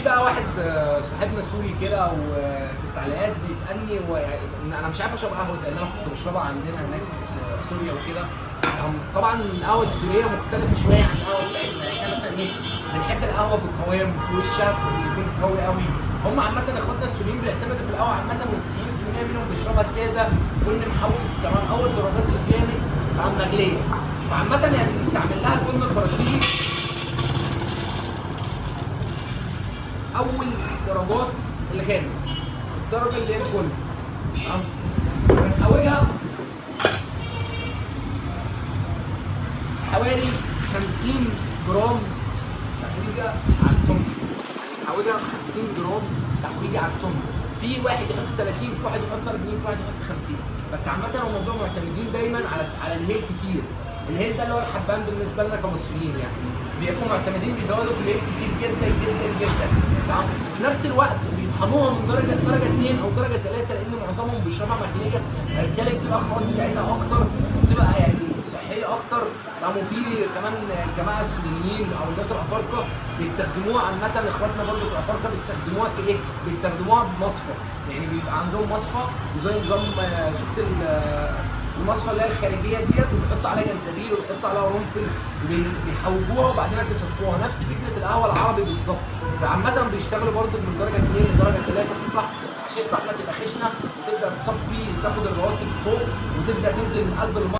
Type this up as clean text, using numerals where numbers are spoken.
بقى واحد صاحبنا سوري كده وفي التعليقات بيسالني هو يعني إن انا مش عارف اشرب قهوة زي اللي انا كنت بشربها عندنا هناك في سوريا وكده. طبعا القهوة السورية مختلفة شوية عن القهوة بتاعتنا. احنا مثلا ايه، بنحب القهوة بالقوام في وشها بيكون قوي قوي. هم عامة اخواتنا السوريين بيعتمدوا في القهوة عامه، و90% منهم بيشربها ساده بن محوج، تمام، اول درجات الغامق، تمام، مغليه. فعامه يعني بنستعمل لها البن البرازيلي اول درجات الغامق، الدرجة اللي هي ال gold، تمام. بنحوجها حوالي 50 جرام تحويجه على التمر، تحويجه 50 جرام تحويجه على التمر. في واحد يحط 30، في واحد يحط 40، في واحد يحط 50، بس عامة هم بيبقوا معتمدين دايما على الهيل كتير. الهيل ده اللي هو الحبان بالنسبة لنا كمصريين يعني، بيبقوا معتمدين بيزودوا في الهيل كتير جدا جدا جدا، تمام. في نفس الوقت بيطحنوها من درجه 2 او درجه 3، لان معظمهم بيشربها مغليه، فبالتالي بتبقى الخواص بتاعتها اكتر وبتبقى يعني صحية اكتر، تمام. وفي كمان الجماعة السودانيين او الناس الافارقة بيستخدموها عامه، اخواتنا برضو في الافارقة بيستخدموها كايه؟ بيستخدموها بمصفى، يعني بيبقى عندهم مصفى وزي نظام شفت المصفى اللي هي الخارجية ديت، وبيحطوا عليها جنزبيل وبيحطوا عليها قرنفل وبيحوجوها وبعدين بيصفوها، نفس فكرة القهوة العربي بالظبط. فعامه بيشتغلوا برضو من درجه 2 لدرجة 3 في الطحن عشان الطحنه تبقى خشنه وتبدا تصفي وتاخد الرواسب فوق وتبدا تنزل من قلب المصفى.